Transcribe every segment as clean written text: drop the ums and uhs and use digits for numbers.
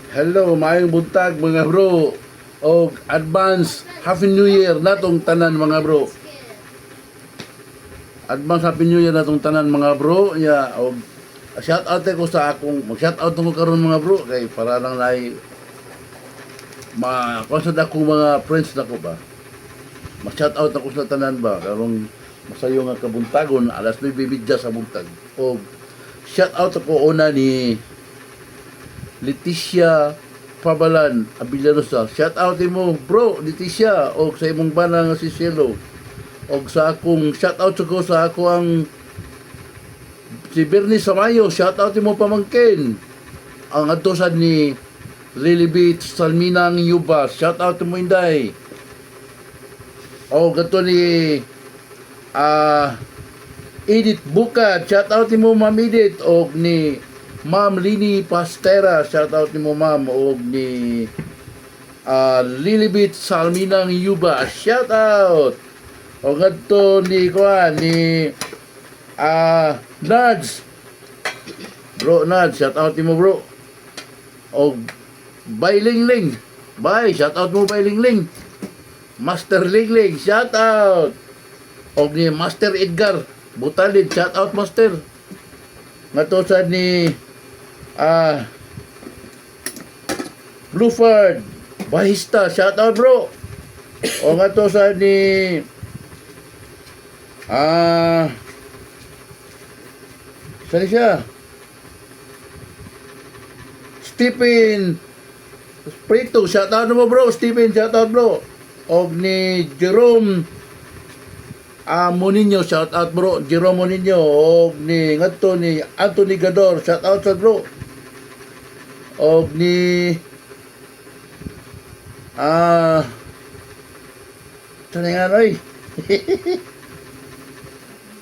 Hello, maayong buntag, mga bro. Og advance Happy New Year natong tanan, mga bro. Advance Happy New Year natong tanan, mga bro. Ya, og shout out ko sa akong mag shout out ko karon, mga bro, kay para lang nay ma kung sa akong mga friends nako ba. Ma shout out ako sa tanan ba karong masayo nga kabuntagon, alas 9:30 sa buntag. Og shout out ako una ni Leticia Pabalan Abillarosa. Shout out mo, bro, Leticia, og sa imong bana nga si Cielo. Og sa akong shout out ko sa ako ang si Bernie Samayo, shout out mo, pamangkin. Ang adto sad ni Lilibit Salminang Yuba, shout out mo, Inday. O gato ni Edith Bukad, shout out mo, Ma'am Edith, og ni Ma'am Lini Pastera, shout out nimo, Ma'am, og ni Lilibit Salminang Yuba, shout out. Og ngadto ni kuan ni Nads. Bro Nads, shout out nimo, bro. Og Bay Lingling. Bay, shout out mo, Bay Lingling. Master Lingling, shout out. Og ni Master Edgar Butalid, shout out, Master. Ngadto sa ni Blueford Bahista, shout out, bro. O ngadto sa ni saan siya? Stephen Prito, shout out mo, bro. Stephen, shout out, bro. Og ni Jerome Moninho, shout out, bro. Jerome Moninho. Og ni ngadto ni Anthony Gador, shout out sa bro. Og ni saan nga oy?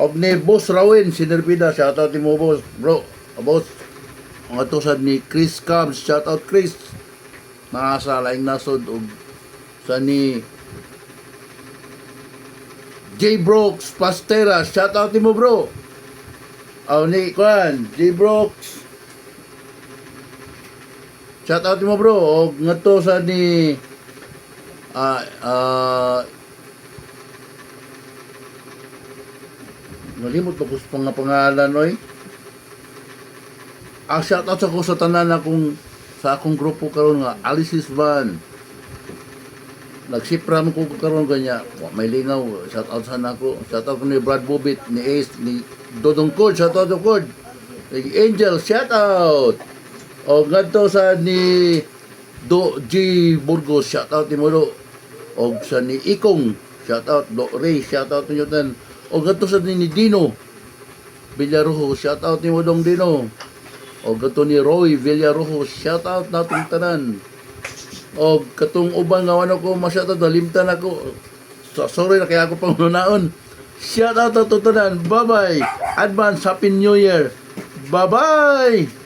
Og ni Boss Rawin Sinerpida, shout out mo, boss, bro. Boss. Ang ato sad ni Chris Cubs, shout out, Chris. Nasa laing nasod. Og sa ni J Brooks Pastera, shout out mo, bro. Aw ni kuan, J Brooks. Shout out mo, bro. Og ngadto sa ni nalimot ko sa mga pangalan oy. Ang shout out sa ko sa tanan akong sa akong grupo karon nga Alice's Van. Nagsipra mo ko karon kanya, wa may lingaw. Shout out sana ako. Shout out ko ni Brad Bobit, ni Ace, ni Dodong Cod, shout out to Cod. Ni Angel, shout out. O ngadto sa ni Do G Burgos, shout out ni mo. Og sa ni Ikong, shout out Do Ray, shout out ninyo tan. O ngadto sa ni Dino Villarojo, shout out ni mo, Dong Dino. O ngadto ni Roy Villarojo, shout out natong tanan. O katong uban nga wano ko masyado dalimtan ako. So, sorry na kaya ako pangunaon. Shout out to tanan. Bye-bye. Advance Happy New Year. Bye-bye.